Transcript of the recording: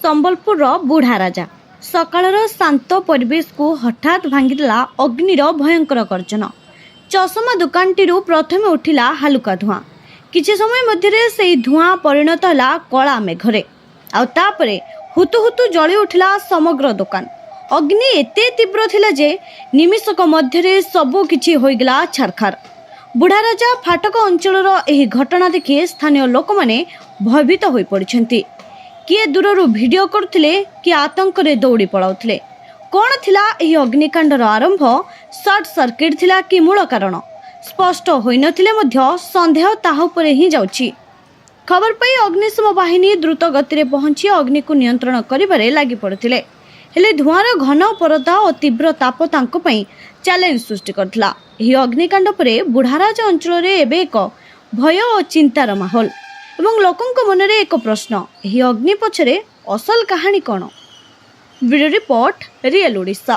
ସମ୍ବଲପୁରର ବୁଢ଼ାରାଜା। ସକାଳର ଶାନ୍ତ ପରିବେଶକୁ ହଠାତ୍ ଭାଙ୍ଗିଦେଲା ଅଗ୍ନିର ଭୟଙ୍କର ଗର୍ଜନ। ଚଷମା ଦୋକାନଟିରୁ ପ୍ରଥମେ ଉଠିଲା ହାଲୁକା ଧୂଆଁ। କିଛି ସମୟ ମଧ୍ୟରେ ସେହି ଧୂଆଁ ପରିଣତ ହେଲା କଳା ମେଘରେ, ଆଉ ତାପରେ ହୁତୁ ହୁତୁ ଜଳି ଉଠିଲା ସମଗ୍ର ଦୋକାନ। ଅଗ୍ନି ଏତେ ତୀବ୍ର ଥିଲା ଯେ ନିମିଷକ ମଧ୍ୟରେ ସବୁ କିଛି ହୋଇଗଲା ଛାରଖାର। ବୁଢ଼ାରାଜା ଫାଟକ ଅଞ୍ଚଳର ଏହି ଘଟଣା ଦେଖି ସ୍ଥାନୀୟ ଲୋକମାନେ ଭୟଭୀତ ହୋଇପଡ଼ିଛନ୍ତି। କିଏ ଦୂରରୁ ଭିଡ଼ିଓ କରୁଥିଲେ, କିଏ ଆତଙ୍କରେ ଦୌଡ଼ି ପଳାଉଥିଲେ। କ'ଣ ଥିଲା ଏହି ଅଗ୍ନିକାଣ୍ଡର ଆରମ୍ଭ? ସର୍ଟ ସର୍କିଟ୍ ଥିଲା କି ମୂଳ କାରଣ ସ୍ପଷ୍ଟ ହୋଇନଥିଲେ ମଧ୍ୟ ସନ୍ଦେହ ତାହା ଉପରେ ହିଁ ଯାଉଛି। ଖବର ପାଇ ଅଗ୍ନିଶମ ବାହିନୀ ଦ୍ରୁତ ଗତିରେ ପହଞ୍ଚି ଅଗ୍ନିକୁ ନିୟନ୍ତ୍ରଣ କରିବାରେ ଲାଗି ପଡ଼ିଥିଲେ। ହେଲେ ଧୂଆଁର ଘନ ପରଦା ଓ ତୀବ୍ର ତାପ ତାଙ୍କ ପାଇଁ ଚ୍ୟାଲେଞ୍ଜ ସୃଷ୍ଟି କରିଥିଲା। ଏହି ଅଗ୍ନିକାଣ୍ଡ ପରେ ବୁଢ଼ାରାଜା ଅଞ୍ଚଳରେ ଏବେ ଏକ ଭୟ ଓ ଚିନ୍ତାର ମାହୋଲ ଏବଂ ଲୋକଙ୍କ ମନରେ ଏକ ପ୍ରଶ୍ନ, ଏହି ଅଗ୍ନି ପଛରେ ଅସଲ କାହାଣୀ କ'ଣ? Bureau report, real Odisha.